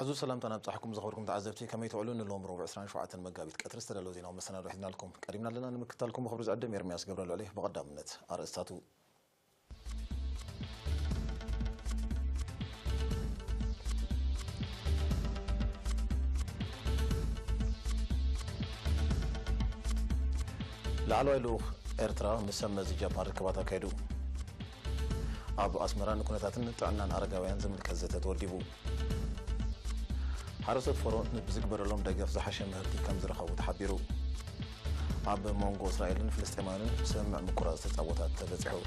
ሕዙ ሰላምታ ናብጻሕኩም ዘኽብርኩም ተዓዘብቲ፣ ከመይ ትውዕሉ? ንሎም ረቡዕ ዕስራን ሸውዓተን መጋቢት ቀትሪ ዝተዳለወ ዜናዊ መሰናዶ ሒዝናልኩም ቀሪብና ኣለና። ንምክታልኩም ብኽብሪ ዝዕድም ኤርምያስ ገብረልዑል እየ። ብቐዳምነት ኣርእስታቱ። ላዕለዋይ ልኡኽ ኤርትራ ምስ ሰብ መዚ ጃፓን ርክባት ኣካይዱ። ኣብ ኣስመራ ንኩነታትን ጥዕናን ኣረጋውያን ዝምልከት ዘተ ተወዲቡ። ሓረስቶት ፈሮ ብዝግበረሎም ደገፍ ዝሓሸ ምህርቲ ከም ዝረኸቡ ተሓቢሩ። ኣብ መንጎ እስራኤልን ፍልስጤማውያንን ስምምዕ ምቁራጽ ተጻቦታት ተበጺሑ።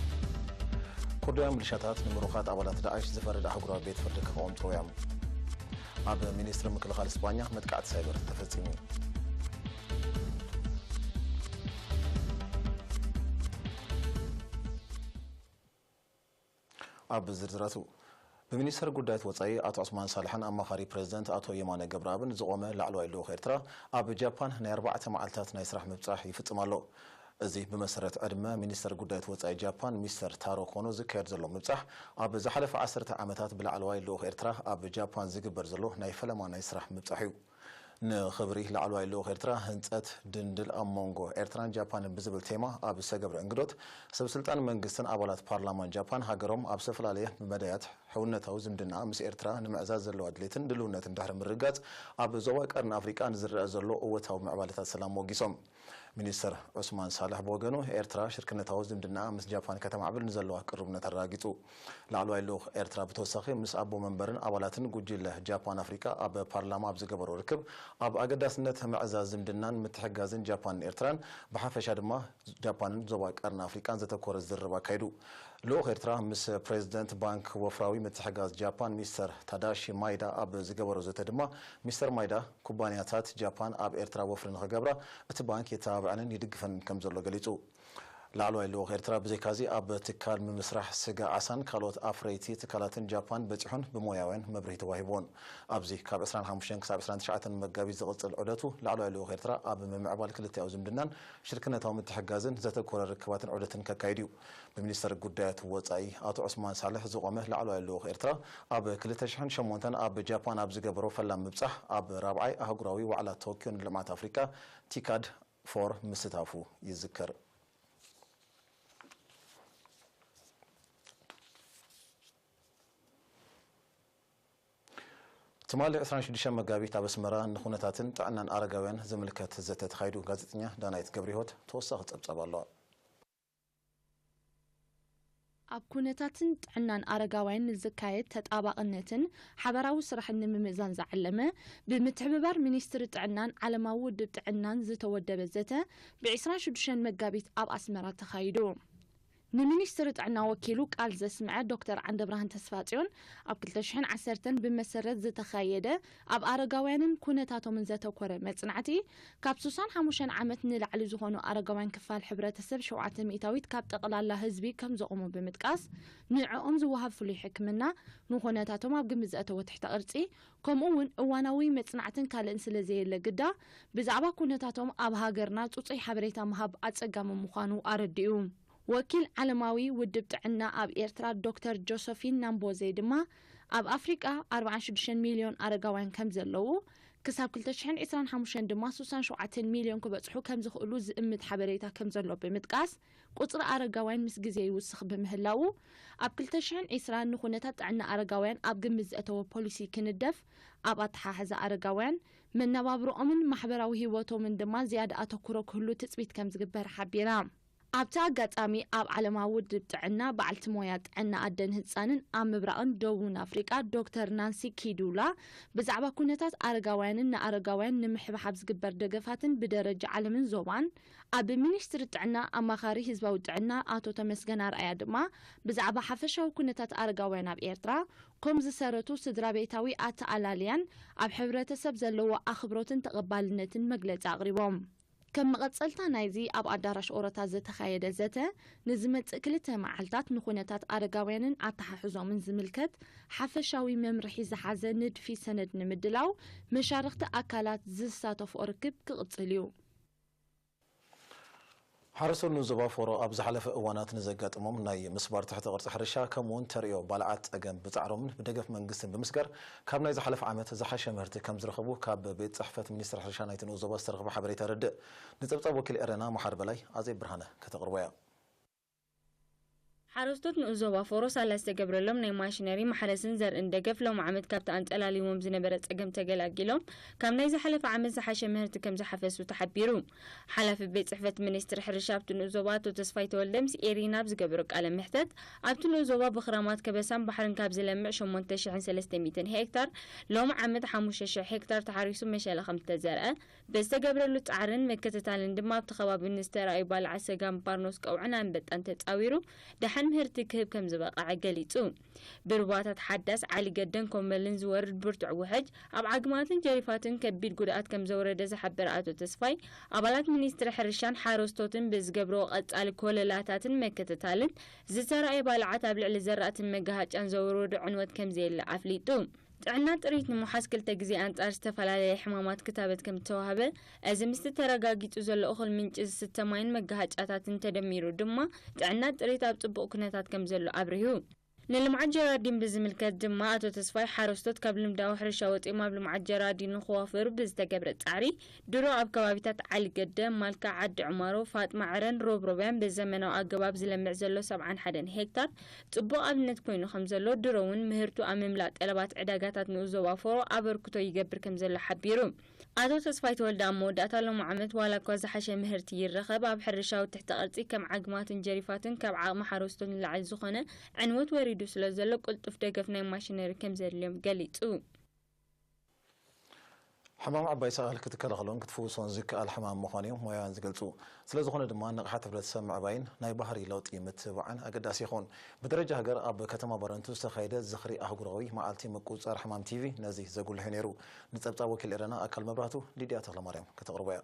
ኩርዳውያን ሚሊሻታት ንምሩኻት ኣባላት ዳዕሽ ዝፈርድ ኣህጉራዊ ቤት ፍርዲ ክቐውም ጸዊዖም። ኣብ ሚኒስትሪ ምክልኻል እስጳኛ መጥቃዕቲ ሳይበር ተፈጺሙ። ኣብ ዝርዝራቱ፣ ብሚኒስተር ጉዳያት ወጻኢ ኣቶ ዑስማን ሳልሕን ኣማኻሪ ፕሬዝደንት ኣቶ የማነ ገብረኣብን ዝቖመ ላዕለዋይ ልኡኽ ኤርትራ ኣብ ጃፓን ናይ ኣርባዕተ መዓልታት ናይ ስራሕ ምብጻሕ ይፍጽም ኣሎ። እዚ ብመሰረት ዕድመ ሚኒስተር ጉዳያት ወጻኢ ጃፓን ሚስተር ታሮ ኮኖ ዝካየድ ዘሎ ምብጻሕ፣ ኣብ ዝሓለፈ ዓሰርተ ዓመታት ብላዕለዋይ ልኡኽ ኤርትራ ኣብ ጃፓን ዝግበር ዘሎ ናይ ፈለማ ናይ ስራሕ ምብጻሕ እዩ። ንኽብሪ ላዕለዋይ ልኡኽ ኤርትራ፣ ህንጸት ድንድል ኣብ መንጎ ኤርትራን ጃፓንን ብዝብል ቴማ ኣብ ዝተገብረ እንግዶት፣ ሰብ ስልጣን መንግስትን ኣባላት ፓርላማን ጃፓን፣ ሃገሮም ኣብ ዝተፈላለየ መዳያት ሕውነታዊ ዝምድና ምስ ኤርትራ ንምዕዛዝ ዘለዋ ድሌትን ድልውነትን ድሕሪ ምርግጋጽ፣ ኣብ ዞባ ቀርኒ ኣፍሪቃ ንዝረአ ዘሎ እወታዊ ምዕባለታት ሰላም ሞጊሶም። ሚኒስተር ዑስማን ሳልሕ ብወገኑ፣ ኤርትራ ሽርክነታዊ ዝምድና ምስ ጃፓን ከተማዕብል ንዘለዋ ቅሩብነት ኣረጋጊጹ። ላዕለዋይ ልኡኽ ኤርትራ ብተወሳኺ ምስ ኣቦ መንበርን ኣባላትን ጉጅለ ጃፓን ኣፍሪቃ ኣብ ፓርላማ ኣብ ዝገበሮ ርክብ፣ ኣብ ኣገዳስነት ምዕዛዝ ዝምድናን ምትሕግጋዝን ጃፓንን ኤርትራን፣ ብሓፈሻ ድማ ጃፓንን ዞባ ቀርኒ ኣፍሪቃን ዘተኮረ ዝርርብ ኣካይዱ። ልኡኽ ኤርትራ ምስ ፕሬዝደንት ባንክ ወፍራዊ ምትሕግጋዝ ጃፓን ሚስተር ታዳሺ ማይዳ ኣብ ዝገበሮ ዘተ ድማ፣ ሚስተር ማይዳ ኩባንያታት ጃፓን ኣብ ኤርትራ ወፍሪ ንኽገብራ እቲ ባንክ የተባብዐንን ይድግፈንን ከም ዘሎ ገሊጹ። ላዕለዋይ ልኡኽ ኤርትራ ብዘይካዚ ኣብ ትካል ምምስራሕ ስጋ ዓሳን ካልኦት ኣፍረይቲ ትካላትን ጃፓን በጺሑን ብሞያውያን መብርሂ ተዋሂብዎን። ኣብዚ ካብ ዕስራን ሓሙሽተን ክሳብ ዕስራን ትሽዓተን መጋቢት ዝቕጽል ዑደቱ፣ ላዕለዋይ ልኡኽ ኤርትራ ኣብ ምምዕባል ክልቲኣዊ ዝምድናን ሽርክነታዊ ምትሕግጋዝን ዘተኮረ ርክባትን ዑደትን ከካይድ እዩ። ብሚኒስተር ጉዳያት ወጻኢ ኣቶ ዑስማን ሳልሕ ዝቖመ ላዕለዋይ ልኡኽ ኤርትራ፣ ኣብ ክልተ ሽሕን ሸሞንተን ኣብ ጃፓን ኣብ ዝገበሮ ፈላም ምብጻሕ፣ ኣብ ራብዓይ ኣህጉራዊ ዋዕላ ቶክዮ ንልምዓት ኣፍሪቃ፣ ቲካድ ፎር ምስታፉ ይዝከር። ትማሊ ዕስራን ሽዱሽተን መጋቢት ኣብ ኣስመራ ንኹነታትን ጥዕናን ኣረጋውያን ዝምልከት ዘተ ተኻይዱ። ጋዜጠኛ ዳናይት ገብረህይወት ተወሳኺ ጸብጻብ ኣለዋ። ኣብ ኩነታትን ጥዕናን ኣረጋውያን ንዝካየድ ተጣባቕነትን ሓበራዊ ስራሕን ንምምእዛን ዝዓለመ፣ ብምትሕብባር ሚኒስትሪ ጥዕናን ዓለማዊ ውድብ ጥዕናን ዝተወደበ ዘተ፣ ብ ዕስራን ሽዱሽተን መጋቢት ኣብ ኣስመራ ተኻይዱ። ንሚኒስትሪ ጥዕና ወኪሉ ቃል ዘስምዐ ዶክተር ዓንደብርሃን ተስፋጽዮን፣ ኣብ ክልተ ሽሕን ዓሰርተን ብመሰረት ዝተኻየደ ኣብ ኣረጋውያንን ኩነታቶምን ዘተኮረ መጽናዕቲ፣ ካብ ስሳን ሓሙሽተን ዓመት ንላዕሊ ዝኾኑ ኣረጋውያን ክፋል ሕብረተሰብ ሸውዓተ ሚእታዊት ካብ ጠቕላላ ህዝቢ ከም ዘቑሙ ብምጥቃስ፣ ንዕኦም ዝወሃብ ፍሉይ ሕክምና፣ ንኹነታቶም ኣብ ግምት ዘእተወ ትሕተ ቅርጺ፣ ከምኡ እውን እዋናዊ መጽናዕትን ካልእን ስለ ዘየለ ግዳ፣ ብዛዕባ ኩነታቶም ኣብ ሃገርና ጽጹይ ሓበሬታ ምሃብ ኣጸጋሚ ምዃኑ ኣረዲኡ። ወኪል ዓለማዊ ውድብ ጥዕና ኣብ ኤርትራ ዶክተር ጆሰፊን ናምቦዜ ድማ፣ ኣብ ኣፍሪቃ ኣርባዓን ሽዱሽተን ሚልዮን ኣረጋውያን ከም ዘለዉ፣ ክሳብ ክልተ ሽሕን ዕስራን ሓሙሽተን ድማ ስሳን ሸውዓተን ሚልዮን ክበጽሑ ከም ዝኽእሉ ዝእምት ሓበሬታ ከም ዘሎ ብምጥቃስ፣ ቁጽሪ ኣረጋውያን ምስ ግዜ ይውስኽ ብምህላዉ፣ ኣብ ክልተ ሽሕን ዕስራን ንኹነታት ጥዕና ኣረጋውያን ኣብ ግምት ዘእተወ ፖሊሲ ክንደፍ፣ ኣብ ኣተሓሕዛ ኣረጋውያን፣ መነባብሮኦምን ማሕበራዊ ህይወቶምን ድማ ዝያዳ ኣተኩሮ ክህሉ ትጽቢት ከም ዝግበር ሓቢራ። ኣብቲ ኣጋጣሚ፣ ኣብ ዓለማዊ ውድብ ጥዕና በዓልቲ ሞያ ጥዕና ኣደን ህጻንን ኣብ ምብራቕን ደቡብን ኣፍሪቃ ዶክተር ናንሲ ኪዱላ ብዛዕባ ኩነታት ኣረጋውያንን ንኣረጋውያን ንምሕብሓብ ዝግበር ደገፋትን ብደረጃ ዓለምን ዞባን፣ ኣብ ሚኒስትሪ ጥዕና ኣማኻሪ ህዝባዊ ጥዕና ኣቶ ተመስገን ኣርኣያ ድማ ብዛዕባ ሓፈሻዊ ኩነታት ኣረጋውያን ኣብ ኤርትራ፣ ከም ዝሰረቱ ስድራ ቤታዊ ኣተኣላልያን ኣብ ሕብረተሰብ ዘለዎ ኣኽብሮትን ተቐባልነትን መግለጺ ኣቕሪቦም። ከም መቐጸልታ ናይዚ ኣብ ኣዳራሽ ኦሮታ ዝተኻየደ ዘተ፣ ንዝመጽእ ክልተ መዓልታት ንኹነታት ኣረጋውያንን ኣተሓሕዞምን ዝምልከት ሓፈሻዊ መምርሒ ዝሓዘ ንድፊ ሰነድ ንምድላው መሻርኽቲ ኣካላት ዝሳተፍኦ ርክብ ክቕጽል እዩ። ሓረስቶት ንኡስ ዞባ ፎሮ ኣብ ዝሓለፈ እዋናት ንዘጋጠሞም ናይ ምስባር ትሕተ ቅርጺ ሕርሻ ከምኡውን ተርእዮ ባልዓት ጸገም ብጻዕሮምን ብደገፍ መንግስትን ብምስጋር ካብ ናይ ዝሓለፈ ዓመት ዝሓሸ ምህርቲ ከም ዝረኸቡ ካብ ቤት ጽሕፈት ሚኒስትር ሕርሻ ናይቲ ንኡስ ዞባ ዝተረኽበ ሓበሬታ የረድእ። ንጸብጻብ ወኪል ኤረና መሓር በላይ ኣዜብ ብርሃነ ከተቕርቦ እያ። ሓረስቶት ንኡስ ዞባ ፎሮ ሳላ ዝተገብረሎም ናይ ማሽነሪ ማሕረስን ዘርእን ደገፍ ሎም ዓመት ካብቲ ኣንጸላልይዎም ዝነበረ ጸገም ተገላጊሎም ካብ ናይ ዝሓለፈ ዓመት ዝሓሸ ምህርቲ ከም ዝሓፈሱ ተሓቢሩ። ሓላፊ ቤት ጽሕፈት ሚኒስትሪ ሕርሻ ኣብቲ ንኡስ ዞባ ኣቶ ተስፋይ ተወልደ ምስ ኤሪና ኣብ ዝገበሮ ቃለ ምሕተት ኣብቲ ንኡስ ዞባ ብኽራማት ከበሳን ባሕርን ካብ ዝለምዕ ሸሞንተ ሽሕን ሰለስተ ሚእትን ሄክታር ሎም ዓመት ሓሙሽተ ሽሕ ሄክታር ተሓሪሱ መሸላ ከም ዝተዘርአ ብዝተገብረሉ ጻዕርን ምክትታልን ድማ ኣብቲ ከባቢ ንዝተራእዩ ባልዓ ሰጋም ባርኖስ ቀውዕን ኣንበጣን ተጻዊሩ ደሓን ምህርቲ ክህብ ከም ዝበቕዐ ገሊጹ። ብሩባታት ሓዳስ ዓሊ ገደን ኮመልን ዝወርድ ብርቱዕ ውሕጅ ኣብ ዓግማትን ጀሪፋትን ከቢድ ጉድኣት ከም ዘውረደ ዝሓበረ ኣቶ ተስፋይ ኣባላት ሚኒስትሪ ሕርሻን ሓረስቶትን ብዝገብርዎ ቀጻሊ ኮለላታትን ምክትታልን ዝተራእየ ባልዓት ኣብ ልዕሊ ዘራእትን መጋሃጫን ዘውረዶ ዕንወት ከም ዘየለ ኣፍሊጡ። ጥዕና ጥሪት ንምሓዝ ክልተ ግዜ ኣንጻር ዝተፈላለየ ሕማማት ክታበት ከም ዝተዋህበ፣ እዚ ምስቲ ተረጋጊጹ ዘሎ እኹል ምንጪ ዝስተ ማይን መጋሃጫታትን ተደሚሩ ድማ ጥዕና ጥሪት ኣብ ጽቡቕ ኩነታት ከም ዘሎ ኣብሪሁ። ንልምዓት ጀራዲን ብዝምልከት ድማ ኣቶ ተስፋይ ሓረስቶት ካብ ልምዳዊ ሕርሻ ወጺኦም ኣብ ልምዓት ጀራዲን ንክዋፈሩ ብዝተገብረ ጻዕሪ ድሮ ኣብ ከባቢታት ዓሊ ገደ፣ ማልካ፣ ዓዲ ዕማሮ፣ ፋጥማ ዕረን ሮብሮብያን ብዘመናዊ ኣገባብ ዝለምዕ ዘሎ ሰብዓን ሓደን ሄክታር ጽቡቕ ኣብነት ኮይኑ ከም ዘሎ ድሮ እውን ምህርቱ ኣብ ምምላእ ጠለባት ዕዳጋታት ንኡስ ዞባ ፎሮ ኣበርክቶ ይገብር ከም ዘሎ ሓቢሩ። ኣቶ ተስፋይ ተወልደ ኣብ መወዳእታ ሎም ዓመት ዋላ እኳ ዝሓሸ ምህርቲ ይረኸብ ኣብ ሕርሻዊ ትሕተ ቅርጺ ከም ዓግማትን ጀሪፋትን ካብ ዓቕሚ ሓረስቶት ንላዕሊ ዝኾነ ዕንወት ወሪዱ ስለ ዘሎ ቅልጡፍ ደገፍ ናይ ማሽነሪ ከም ዘድልዮም ገሊጹ። ሕማም ዓባይ ሰኣል ክትከላኸሎን ክትፍውሶን ዝከኣል ሕማም ምዃኑ እዮም ሞያውያን ዝገልጹ። ስለዝኾነ ድማ ንቕሓት ሕብረተሰብ ምዕባይን ናይ ባህሪ ለውጢ ምትብባዕን ኣገዳሲ ይኸውን። ብደረጃ ሃገር ኣብ ከተማ ባረንቱ ዝተኻየደ ዝኽሪ ኣህጉራዊ መዓልቲ ምቁጽጻር ሕማም ቲቪ ነዚ ዘጉልሕ እዩ ነይሩ። ንጸብጻብ ወኪል ኤረና ኣካል መብራህቱ ሊድያ ተኽለማርያም ከተቕርቦ እያ።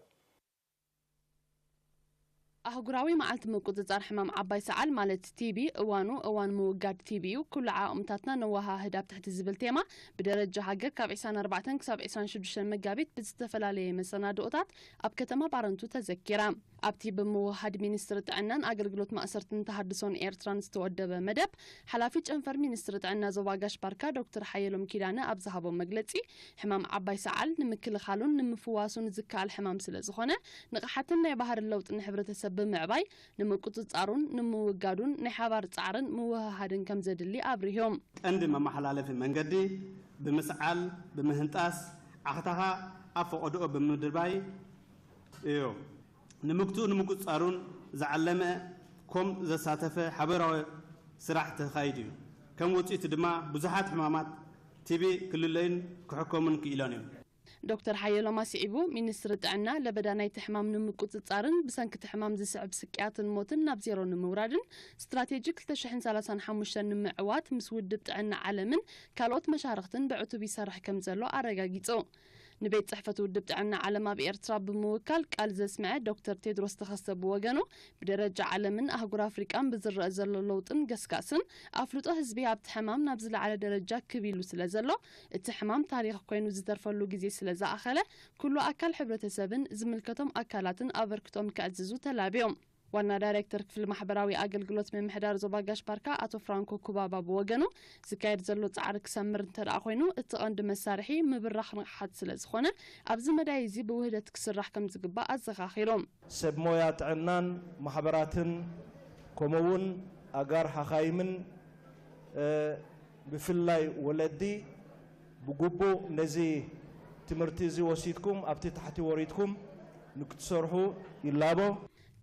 ኣህጉራዊ መዓልቲ ምቁጽጻር ሕማም ዓባይ ሰዓል ማለት ቲቢ እዋኑ እዋን ምውጋድ ቲቢ እዩ። ኩሉ ዓቕምታትና ነወሃህድ ኣብ ትሕቲ ዝብል ቴማ ብደረጃ ሃገር ካብ ዕስራን ኣርባዕተን ክሳብ ዕስራን ሽዱሽተን መጋቢት ብዝተፈላለየ መሰናድኦታት ኣብ ከተማ ባረንቱ ተዘኪራ። ኣብቲ ብምውሃድ ሚኒስትሪ ጥዕናን ኣገልግሎት ማእሰርትን ተሃድሶን ኤርትራን ዝተወደበ መደብ ሓላፊ ጨንፈር ሚኒስትሪ ጥዕና ዞባ ጋሽ ባርካ ዶክተር ሓየሎም ኪዳነ ኣብ ዝሃቦ መግለጺ ሕማም ዓባይ ሰዓል ንምክልኻሉን ንምፍዋሱን ዝከኣል ሕማም ስለ ዝኾነ ንቕሓትን ናይ ባህሪ ለውጥን ሕብረተሰብ ብምዕባይ ንምቁጽጻሩን ንምውጋዱን ናይ ሓባር ጻዕርን ምውህሃድን ከም ዘድሊ ኣብሪሆም። ቀንዲ መመሓላለፊ መንገዲ ብምስዓል፣ ብምህንጣስ፣ ዓኽታኻ ኣብ ፈቐድኦ ብምድርባይ እዩ። ንምግትኡ ንምቁጽጻሩን ዝዓለመ ኮም ዘሳተፈ ሓበራዊ ስራሕ ተኻይዱ እዩ። ከም ውጽኢቱ ድማ ብዙሓት ሕማማት ቲቢ ክልለዩን ክሕከሙን ክኢሎም እዮም። ዶክተር ሓየሎም ኣስዒቡ፣ ሚኒስትሪ ጥዕና ለበዳ ናይቲ ሕማም ንምቁጽጻርን ብሰንኪ እቲ ሕማም ዝስዕብ ስቅያትን ሞትን ናብ ዜሮ ንምውራድን ስትራቴጂ ክልተ ሽሕን ሰላሳን ሓሙሽተን ንምዕዋት ምስ ውድብ ጥዕና ዓለምን ካልኦት መሻርኽትን ብዕቱብ ይሰርሕ ከም ዘሎ ኣረጋጊጹ። ንቤት ጽሕፈት ውድብ ጥዕና ዓለም ኣብ ኤርትራ ብምውካል ቃል ዘስምዐ ዶክተር ቴድሮስ ተኸስተ ብወገኑ፣ ብደረጃ ዓለምን ኣህጉር ኣፍሪቃን ብዝረአ ዘሎ ለውጥን ገስጋስን ኣፍልጦ ህዝቢ ኣብቲ ሕማም ናብ ዝለዓለ ደረጃ ክብ ኢሉ ስለ ዘሎ፣ እቲ ሕማም ታሪኽ ኮይኑ ዝተርፈሉ ግዜ ስለ ዝኣኸለ፣ ኩሉ ኣካል ሕብረተሰብን ዝምልከቶም ኣካላትን ኣበርክቶኦም ከዕዝዙ ተላብዮም። ዋና ዳይሬክተር ክፍሊ ማሕበራዊ ኣገልግሎት ምምሕዳር ዞባ ጋሽ ባርካ ኣቶ ፍራንኮ ኩባባ ብወገኑ፣ ዝካየድ ዘሎ ጻዕሪ ክሰምር እንተ ደኣ ኮይኑ፣ እቲ ቀንዲ መሳርሒ ምብራኽ ንቕሓት ስለ ዝኾነ፣ ኣብዚ መዳይ እዚ ብውህደት ክስራሕ ከም ዝግባእ ኣዘኻኺሩ። ሰብ ሞያ ጥዕናን ማሕበራትን ከምኡውን ኣጋር ሓኻይምን ብፍላይ ወለዲ ብግቡእ ነዚ ትምህርቲ እዚ ወሲድኩም ኣብቲ ታሕቲ ወሪድኩም ንክትሰርሑ ይላቦ።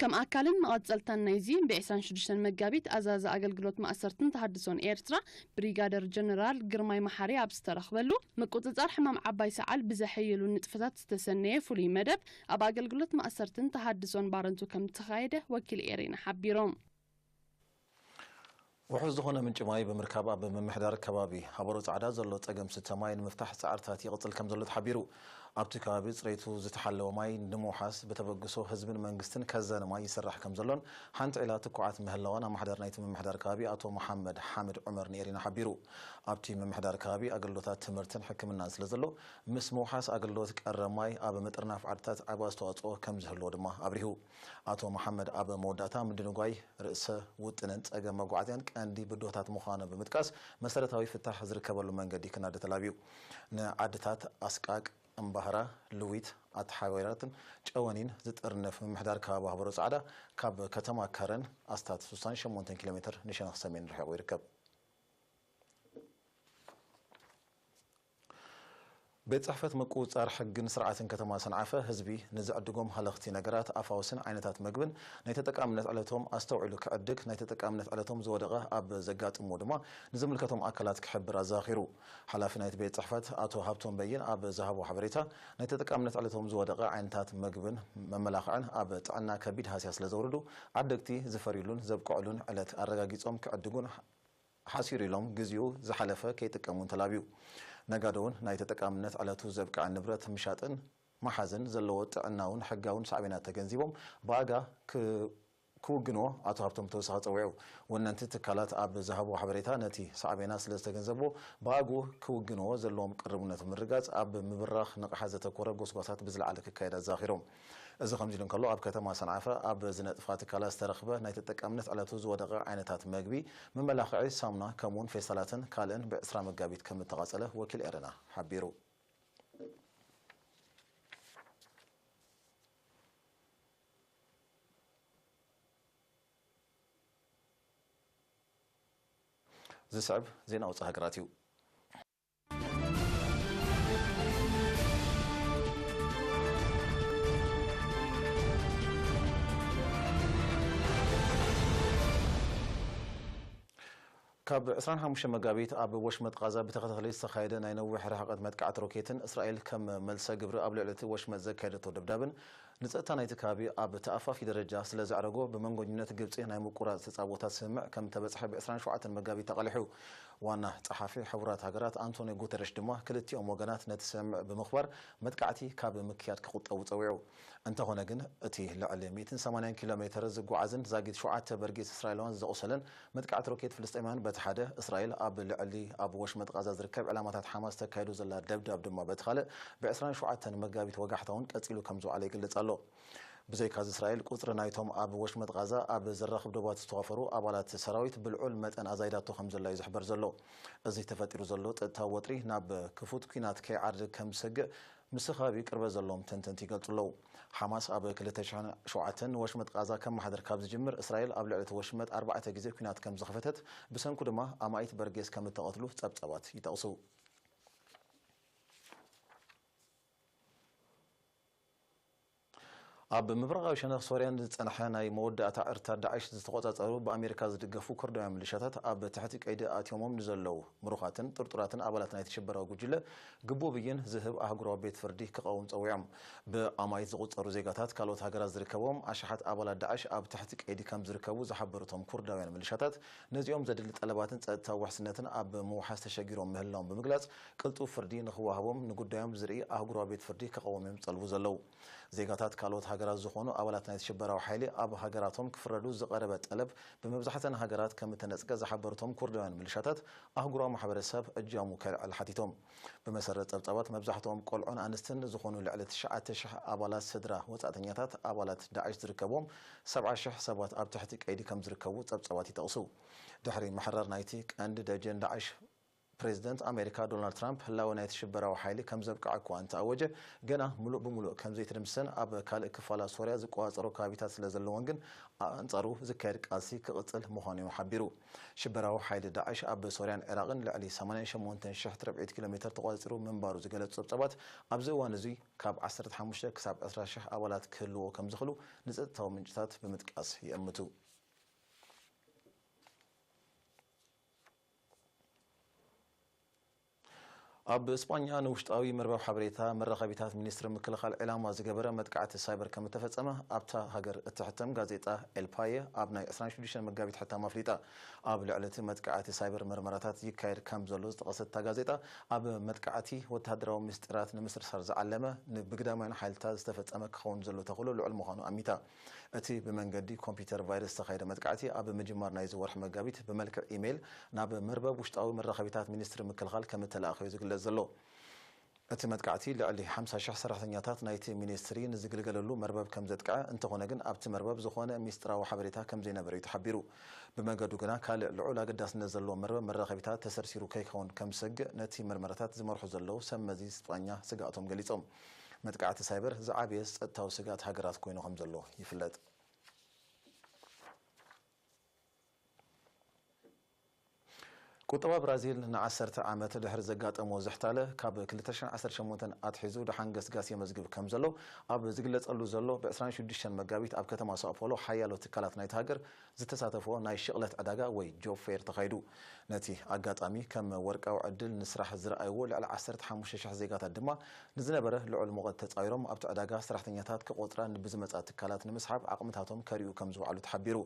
ከም ኣካልን መቐጸልታን ናይዚ ብ ዕስራን ሽዱሽተን መጋቢት ኣዛዚ ኣገልግሎት ማእሰርትን ተሃድሶን ኤርትራ ብሪጋደር ጀነራል ግርማይ መሓሪ ኣብ ዝተረኽበሉ፣ ምቁጽጻር ሕማም ዓባይ ሰዓል ብዘሐይሉ ንጥፈታት ዝተሰነየ ፍሉይ መደብ ኣብ ኣገልግሎት ማእሰርትን ተሃድሶን ባረንቱ ከም ዝተኻየደ ወኪል ኤሬና ሓቢሮም። ውሑስ ዝኾነ ምንጪ ማይ ብምርካብ ኣብ ምምሕዳር ከባቢ ሃበሮ ጻዕዳ ዘሎ ጸገም ስተ ማይ ንምፍታሕ ጻዕርታት ይቕጽል ከም ዘሎ ተሓቢሩ። ኣብቲ ከባቢ ጽሬቱ ዝተሓለወ ማይ ንምውሓስ ብተበግሶ ህዝብን መንግስትን ከዘን ማይ ይስራሕ ከም ዘሎን ሓንቲ ዒላ ትኩዓት ምህላዋን ኣማሕዳር ናይቲ ምምሕዳር ከባቢ ኣቶ መሓመድ ሓምድ ዑመር ንኤሪና ሓቢሩ። ኣብቲ ምምሕዳር ከባቢ ኣገልግሎታት ትምህርትን ሕክምናን ስለ ዘሎ ምስ ምውሓስ ኣገልግሎት ቀረብ ማይ ኣብ ምጥርናፍ ዓድታት ዓቢ ኣስተዋጽኦ ከም ዝህልዎ ድማ ኣብሪሁ። ኣቶ መሓመድ ኣብ መወዳእታ ምድንጓይ ርእሰ ውጥንን ጸገም መጓዓዝያን ቀንዲ ብድሆታት ምዃኑ ብምጥቃስ መሰረታዊ ፍታሕ ዝርከበሉ መንገዲ ክናደ ተላብዩ። ንዓድታት ኣስቃቅ፣ እምባህራ፣ ልዊት፣ ኣተሓባይራትን ጨወኒን ዝጥርንፍ ምምሕዳር ከባቢ ሃበሮ ጻዕዳ ካብ ከተማ ከረን ኣስታት ሱሳን ሸሞንተን ኪሎ ሜትር ንሸነኽ ሰሜን ርሒቑ ይርከብ። ቤት ጽሕፈት ምቁጽጻር ሕግን ስርዓትን ከተማ ሰንዓፈ ህዝቢ ንዝዕድጎም ሃለኽቲ ነገራት ኣፋውስን ዓይነታት መግብን ናይ ተጠቃምነት ዕለቶም ኣስተውዒሉ ክዕድግ ናይ ተጠቃምነት ዕለቶም ዝወደቐ ኣብ ዘጋጥሞ ድማ ንዝምልከቶም ኣካላት ክሕብር ኣዘኻኺሩ። ሓላፊ ናይቲ ቤት ጽሕፈት ኣቶ ሃብቶም በይን ኣብ ዝሃቦ ሓበሬታ ናይ ተጠቃምነት ዕለቶም ዝወደቐ ዓይነታት መግብን መመላኽዕን ኣብ ጥዕና ከቢድ ሃስያ ስለ ዘውርዱ ዓደግቲ ዝፈርዩሉን ዘብቅዕሉን ዕለት ኣረጋጊጾም ክዕድጉን ሓሲሩ ኢሎም ግዜኡ ዝሓለፈ ከይጥቀሙን ተላብዩ። ነጋዶ እውን ናይ ተጠቃምነት ዕለቱ ዘብቅዐ ንብረት ምሻጥን ምሓዝን ዘለዎ ጥዕናውን ሕጋውን ሳዕቤናት ተገንዚቦም ብኣጋ ክውግንዎ ኣቶ ሃብቶም ብተወሳኺ ጸዊዑ። ወነንቲ ትካላት ኣብ ዝሃብዎ ሓበሬታ ነቲ ሳዕቤና ስለ ዝተገንዘብዎ ብኣግኡ ክውግንዎ ዘለዎም ቅርብነት ብምርጋጽ ኣብ ምብራኽ ንቕሓት ዘተኮረ ጎስጓሳት ብዝለዓለ ክካየድ ኣዘኻኺሮም። እዚ ከምዚ ኢሉ እንከሎ ኣብ ከተማ ሰንዓፈ ኣብ ዝነጥፋ ትካላት ዝተረኽበ ናይ ተጠቃምነት ዕለቱ ዝወደቐ ዓይነታት መግቢ፣ መመላኽዒ፣ ሳሙና ከምኡውን ፌስታላትን ካልእን ብ ዕስራ መጋቢት ከም እተቓጸለ ወኪል ኤረና ሓቢሩ። ዝስዕብ ዜና ውፅእ ሃገራት እዩ። ካብ ዕስራን ሓሙሽተ መጋቢት ኣብ ወሽመጥ ቃዛ ብተኸታታሊ ዝተኻየደ ናይ ነዊሕ ርሕቀት መጥቃዕቲ ሮኬትን እስራኤል ከም መልሰ ግብሪ ኣብ ልዕሊ እቲ ወሽመጥ ዘካየደቶ ደብዳብን ንጸጥታ ናይቲ ከባቢ ኣብ ተኣፋፊ ደረጃ ስለ ዘዕረጎ ብመንጎኝነት ግብጺ ናይ ምቁራጽ ተጻብኦታት ስምምዕ ከም ተበጽሐ ብ ዕስራን ሸውዓተን መጋቢት ተቓሊሑ። ዋና ጸሓፊ ሕቡራት ሃገራት ኣንቶኒዮ ጉተረሽ ድማ ክልቲኦም ወገናት ነቲ ስምምዕ ብምኽባር መጥቃዕቲ ካብ ምክያድ ክቑጠቡ ጸዊዑ። እንተኾነ ግን እቲ ልዕሊ ሚእትን ሰማንያን ኪሎ ሜትር ዝጓዓዝን ዛጊት ሸውዓተ በርጌስ እስራኤላውያን ዘቑሰለን መጥቃዕቲ ሮኬት ፍልስጤማውያን በቲ ሓደ እስራኤል ኣብ ልዕሊ ኣብ ወሽመጥ ቃዛ ዝርከብ ዕላማታት ሓማስ ተካይዶ ዘላ ደብዳብ ድማ በቲ ካልእ ብ ዕስራን ሸውዓተን መጋቢት ወጋሕታ እውን ቀጺሉ ከም ዝወዓለ ይገልጽ ኣሎ። ብዘይካዚ እስራኤል ቁጽሪ ናይቶም ኣብ ወሽመጥ ቃዛ ኣብ ዘራኽብ ዶባት ዝተዋፈሩ ኣባላት ሰራዊት ብልዑል መጠን ኣዛይዳቶ ከም ዘላ እዩ ዝሕበር ዘሎ። እዚ ተፈጢሩ ዘሎ ጸጥታዊ ወጥሪ ናብ ክፉት ኲናት ከይዓርግ ከም ዝሰግእ ምስቲ ከባቢ ቅርበት ዘለዎም ተንተንቲ ይገልጹ ኣለዉ። ሓማስ ኣብ ክልተ ሽሕን ሸውዓተን ንወሽመጥ ቃዛ ከመሓድር ካብ ዝጅምር እስራኤል ኣብ ልዕሊ እቲ ወሽመጥ ኣርባዕተ ግዜ ኲናት ከም ዝኸፈተት ብሰንኩ ድማ ኣማኢት በርጌስ ከም እተቐትሉ ጸብጻባት ይጠቕሱ። ኣብ ምብራቓዊ ሸነኽ ሶርያን ዝጸንሐ ናይ መወዳእታ ዕርታ ዳዕሽ ዝተቖጻጸሩ ብኣሜሪካ ዝድገፉ ኩርዳውያን ሚሊሻታት ኣብ ትሕቲ ቀይዲ ኣትዮሞም ንዘለዉ ምሩኻትን ጥርጡራትን ኣባላት ናይቲ ሽበራዊ ጉጅለ ግቡእ ብይን ዝህብ ኣህጉራዊ ቤት ፍርዲ ክቐውም ጸዊዖም። ብኣማኢት ዝቑጸሩ ዜጋታት ካልኦት ሃገራት ዝርከቦም ኣሽሓት ኣባላት ዳዕሽ ኣብ ትሕቲ ቀይዲ ከም ዝርከቡ ዝሓበሩ እቶም ኩርዳውያን ሚሊሻታት ነዚኦም ዘድሊ ጠለባትን ጸጥታዊ ውሕስነትን ኣብ ምውሓስ ተሸጊሮም ምህላዎም ብምግላጽ ቅልጡፍ ፍርዲ ንኽወሃቦም ንጉዳዮም ዝርኢ ኣህጉራዊ ቤት ፍርዲ ክቐውም እዮም ዝጠልቡ ዘለዉ። ዜጋታት ካልኦት ሃገራት ዝኾኑ ኣባላት ናይቲ ሽበራዊ ሓይሊ ኣብ ሃገራቶም ክፍረዱ ዝቐረበ ጠለብ ብመብዛሕተን ሃገራት ከም እተነጽገ ዝሓበሩ እቶም ኩርዳውያን ሚሊሻታት ኣህጉራዊ ማሕበረሰብ እጃሙ ከልዕል ሓቲቶም። ብመሰረት ጸብጻባት መብዛሕትኦም ቆልዑን ኣንስትን ዝኾኑ ልዕሊ ትሽዓተ ሽሕ ኣባላት ስድራ ወጻእተኛታት ኣባላት ዳዕሽ ዝርከብዎም ሰብዓ ሽሕ ሰባት ኣብ ትሕቲ ቀይዲ ከም ዝርከቡ ጸብጻባት ይጠቕሱ። ድሕሪ ምሕራር ናይቲ ቀንዲ ደጀን ዳዕሽ ፕሬዚደንት ኣሜሪካ ዶናልድ ትራምፕ ህላወ ናይቲ ሽበራዊ ሓይሊ ከም ዘብቅዐ እኳ እንተኣወጀ፣ ገና ምሉእ ብምሉእ ከም ዘይተደምሰሰን ኣብ ካልእ ክፋላት ሶርያ ዝቆጻጸሮ ከባቢታት ስለ ዘለዎን ግን ኣንጻሩ ዝካየድ ቃልሲ ክቕጽል ምዃኑ እዩ ሓቢሩ። ሽበራዊ ሓይሊ ዳዕሽ ኣብ ሶርያን ዒራቕን ልዕሊ ሰማንያን ሸሞንተን ሽሕ ትርብዒት ኪሎ ሜተር ተቖጻጺሩ ምንባሩ ዝገለጹ ጸብጻባት፣ ኣብዚ እዋን እዚ ካብ ዓሰርተ ሓሙሽተ ክሳብ ዕስራ ሽሕ ኣባላት ክህልዎ ከም ዝኽእሉ ንጸጥታዊ ምንጭታት ብምጥቃስ ይእምቱ። ኣብ ስጳኛ ንውሽጣዊ መርበብ ሓበሬታ መራኸቢታት ሚኒስትሪ ምክልኻል ዕላማ ዝገበረ መጥቃዕቲ ሳይበር ከም እተፈጸመ ኣብታ ሃገር እትሕተም ጋዜጣ ኤልፓየ ኣብ ናይ ዕስራን ሽዱሽተን መጋቢት ሕታማ ኣፍሊጣ። ኣብ ልዕሊ እቲ መጥቃዕቲ ሳይበር መርመራታት ይካየድ ከም ዘሎ ዝጠቐሰት እታ ጋዜጣ፣ ኣብ መጥቃዕቲ ወተሃደራዊ ምስጢራት ንምስርሳር ዝዓለመ፣ ን-፣ ብግዳማውያን ሓይልታት ዝተፈጸመ ክኸውን ዘሎ ተኽእሎ ልዑል ምዃኑ ኣሚታ። እቲ ብመንገዲ ኮምፒውተር ቫይረስ ዝተኻየደ መጥቃዕቲ ኣብ ምጅማር ናይዚ ወርሒ መጋቢት ብመልክዕ ኢሜይል ናብ መርበብ ውሽጣዊ መራኸቢታት ሚኒስትሪ ምክልኻል ከም እተላእኸ እዩ ዝግለጽ ዘሎ። እቲ መጥቃዕቲ ልዕሊ ሓምሳ ሽሕ ሰራሕተኛታት ናይቲ ሚኒስትሪ ንዝግልገለሉ መርበብ ከም ዘጥቅዐ፣ እንተኾነ ግን ኣብቲ መርበብ ዝኾነ ሚስጥራዊ ሓበሬታ ከም ዘይነበረ እዩ ተሓቢሩ። ብመገዱ ግና ካልእ ልዑል ኣገዳስነት ዘለዎ መርበብ መራኸቢታት ተሰርሲሩ ከይከውን ከም ዝሰግእ ነቲ መርመራታት ዝመርሑ ዘለዉ ሰብ መዚ ስጳኛ ስግኣቶም ገሊጾም። መጥቃዕቲ ሳይበር ዝዓበየ ጸጥታዊ ስግኣት ሃገራት ኮይኑ ከም ዘሎ ይፍለጥ። ቁጠባ ብራዚል ንዓሰርተ ዓመት ድሕሪ ዘጋጠሞ ዝሕታለ፣ ካብ ክልተ ሽሕን ዓሰርተ ሸሞንተን ኣትሒዙ ደሓን ገስጋስ የመዝግብ ከም ዘሎ ኣብ ዝግለጸሉ ዘሎ፣ ብ ዕስራን ሽዱሽተን መጋቢት ኣብ ከተማ ሳኦ ፖሎ ሓያሎ ትካላት ናይቲ ሃገር ዝተሳተፍዎ ናይ ሽቕለት ዕዳጋ ወይ ጆብ ፌር ተኻይዱ። ነቲ ኣጋጣሚ ከም ወርቃዊ ዕድል ንስራሕ ዝረኣይዎ ልዕሊ ዓሰርተ ሓሙሽተ ሽሕ ዜጋታት ድማ፣ ንዝነበረ ልዑል ሙቐት ተጻዊሮም ኣብቲ ዕዳጋ ሰራሕተኛታት ክቖጽራን ብዝመጻ ትካላት ንምስሓብ ዓቕምታቶም ከርእዩ ከም ዝወዓሉ ተሓቢሩ።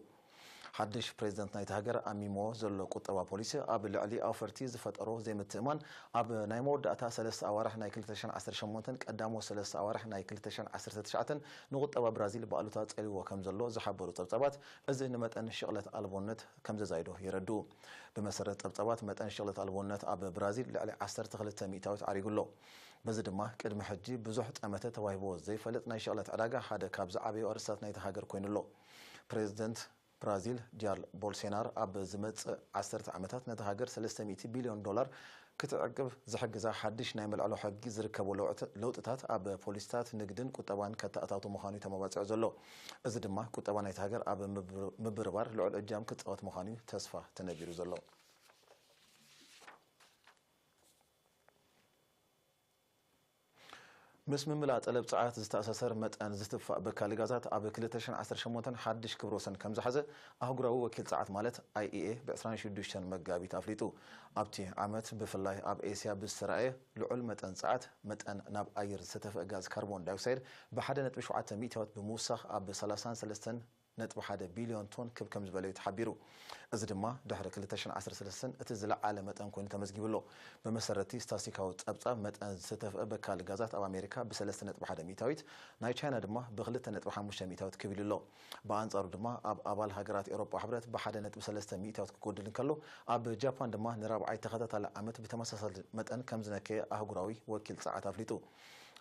ሓድሽ ፕሬዚደንት ናይቲ ሃገር ኣሚሞ ዘሎ ቁጠባ ፖሊሲ ኣብ ልዕሊ ኣውፈርቲ ዝፈጠሮ ዘይምትእማን፣ ኣብ ናይ መወዳእታ ሰለስተ ኣዋርሕ ናይ ክልተ ሽሕን ዓሰርተ ሸሞንተን ቀዳሞት ሰለስተ ኣዋርሕ ናይ ክልተ ሽሕን ዓሰርተ ትሽዓተን ንቁጠባ ብራዚል ብኣሉታ ጸልይዎ ከም ዘሎ ዝሓበሩ ጸብጻባት፣ እዚ ንመጠን ሽቕለት ኣልቦነት ከም ዘዛይዶ የረድኡ። ብመሰረት ጸብጻባት፣ መጠን ሽቕለት ኣልቦነት ኣብ ብራዚል ልዕሊ ዓሰርተ ክልተ ሚእታዊት ዓሪጉ ኣሎ። በዚ ድማ፣ ቅድሚ ሕጂ ብዙሕ ጠመተ ተዋሂብዎ ዘይፈልጥ ናይ ሽቕለት ዕዳጋ ሓደ ካብ ዝዓበዩ ኣርእስታት ናይቲ ሃገር ኮይኑ ኣሎ። ፕሬዚደንት ብራዚል ጃር ቦልሶናሮ ኣብ ዝመጽእ ዓሰርተ ዓመታት ነታ ሃገር ሰለስተ ሚእቲ ቢልዮን ዶላር ክትዕቅብ ዝሕግዛ ሓድሽ ናይ መልዕሎ ሕጊ ዝርከቦ ለውጥ-፣ ለውጥታት ኣብ ፖሊሲታት ንግድን ቁጠባን ከተኣታቱ ምዃኑ እዩ ተመባጺዑ ዘሎ። እዚ ድማ ቁጠባ ናይቲ ሃገር ኣብ ምብር-፣ ምብርባር ልዑል እጃም ክጻወት ምዃኑ እዩ ተስፋ ተነቢሩ ዘሎ። ምስ ምምላእ ጠለብ ጸዓት ዝተኣሳሰር መጠን ዝትፋእ በካሊ ጋዛት ኣብ ክልተ ሽሕን ዓሰርተ ሸሞንተን ሓድሽ ክብረ ወሰን ከም ዝሓዘ ኣህጉራዊ ወኪል ጸዓት ማለት ኣይ ኢ ኤ ብ ዕስራን ሽዱሽተን መጋቢት ኣፍሊጡ። ኣብቲ ዓመት ብፍላይ ኣብ ኤስያ ብዝተራእየ ልዑል መጠን ጸዓት፣ መጠን ናብ ኣየር ዝተተፍአ ጋዝ ካርቦን ዳይኦክሳይድ ብሓደ ነጥቢ ሸውዓተ ሚእታዊት ብምውሳኽ ኣብ ሰላሳን ሰለስተን ነጥቢ ሓደ ቢልዮን ቶን ክብ ከም ዝበለ እዩ ተሓቢሩ። እዚ ድማ ድሕሪ ክልተ ሽሕን ዓሰርተ ሰለስተን እቲ ዝለዓለ መጠን ኮይኑ ተመዝጊቡ ኣሎ። ብመሰረቲ ስታስቲካዊ ጸብጻብ፣ መጠን ዝተተፍአ በካሊ ጋዛት ኣብ ኣሜሪካ ብሰለስተ ነጥቢ ሓደ ሚእታዊት፣ ናይ ቻይና ድማ ብክልተ ነጥቢ ሓሙሽተ ሚእታዊት ክብ ኢሉ ኣሎ። ብኣንጻሩ ድማ ኣብ ኣባል ሃገራት ኤውሮጳ ሕብረት ብሓደ ነጥቢ ሰለስተ ሚእታዊት ክጎድል እንከሎ፣ ኣብ ጃፓን ድማ ንራብዓይ ተኸታታሊ ዓመት ብተመሳሳሊ መጠን ከም ዝነከየ ኣህጉራዊ ወኪል ጸዓት ኣፍሊጡ።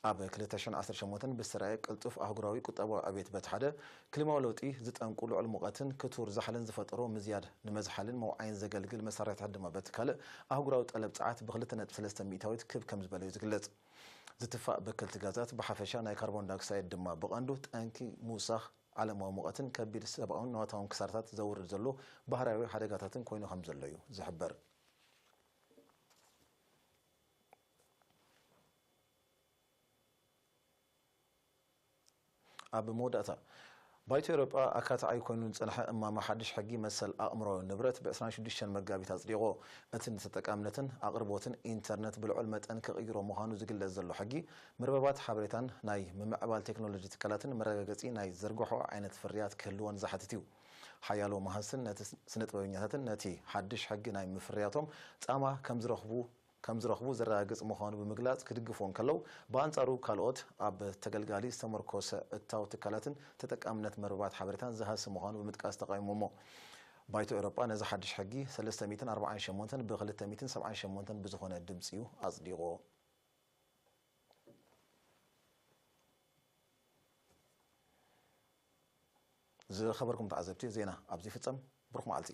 ኣብ ክልተ ሽሕን ዓሰርተ ሸሞንተን ብዝተራእየ ቅልጡፍ ኣህጉራዊ ቁጠባዊ ዕቤት በቲ ሓደ፣ ክሊማዊ ለውጢ ዝጠንቁ ልዑል ሙቐትን ክቱር ዛሕልን ዝፈጠሮ ምዝያድ፣ ንመዝሓልን መውዓይን ዘገልግል መሳርሒታት ድማ በቲ ካልእ፣ ኣህጉራዊ ጠለብ ጸዓት ብክልተ ነጥቢ ሰለስተ ሚእታዊት ክብ ከም ዝበለ እዩ ዝግለጽ። ዝትፋእ በከልቲ ጋዛት ብሓፈሻ፣ ናይ ካርቦን ዳይኦክሳይድ ድማ ብቐንዱ፣ ጠንቂ ምውሳኽ ዓለማዊ ሙቐትን ከቢድ ሰብኣውን ንዋታውን ክሳራታት ዘውርድ ዘሎ ባህርያዊ ሓደጋታትን ኮይኑ ከም ዘሎ እዩ ዝሕበር። ኣብ መወዳእታ፣ ባይቶ ኤውሮጳ ኣካታዓይ ኮይኑ ዝጸንሐ እማመ ሓድሽ ሕጊ መሰል ኣእምሮዊ ንብረት ብ ዕስራን ሽዱሽተን መጋቢት ኣጽዲቑ። እቲ ንተጠቃምነትን ኣቕርቦትን ኢንተርነት ብልዑል መጠን ክቕይሮ ምዃኑ ዝግለጽ ዘሎ ሕጊ፣ መርበባት ሓበሬታን ናይ ምምዕባል ቴክኖሎጂ ትካላትን መረጋገጺ ናይ ዝዘርግሖ ዓይነት ፍርያት ክህልወን ዝሓትት እዩ። ሓያሎ መሃዝትን ነቲ ስነ ጥበበኛታትን ነቲ ሓድሽ ሕጊ ናይ ምፍርያቶም ጻማ ከም ዝረኽቡ ከም ዝረኽቡ ዘረጋግጽ ምዃኑ ብምግላጽ ክድግፉ እንከለዉ፣ ብኣንጻሩ ካልኦት ኣብ ተገልጋሊ ዝተመርኮሰ እታው ትካላትን ተጠቃምነት መርበባት ሓበሬታን ዝሃሲ ምዃኑ ብምጥቃስ ተቓዊሞሞ። ባይቶ ኤውሮጳ ነዚ ሓድሽ ሕጊ ሰለስተ ሚእትን ኣርባዓን ሸሞንተን ብ ክልተ ሚእትን ሰብዓን ሸሞንተን ብዝኾነ ድምጺ እዩ ኣጽዲቑዎ። ዝኸበርኩም ተዓዘብቲ፣ ዜና ኣብዚ ይፍጸም። ብሩኽ መዓልቲ።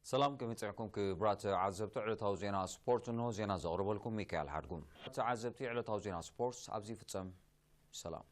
ሰላም ከመይ ጸኒሕኩም ክቡራት ተዓዘብቲ ዕለታዊ ዜና ስፖርት፣ እንሆ ዜና ዘቕርበልኩም ሚካኤል ሓድጉ። ተዓዘብቲ ዕለታዊ ዜና ስፖርት ኣብዚ ይፍጸም። ሰላም።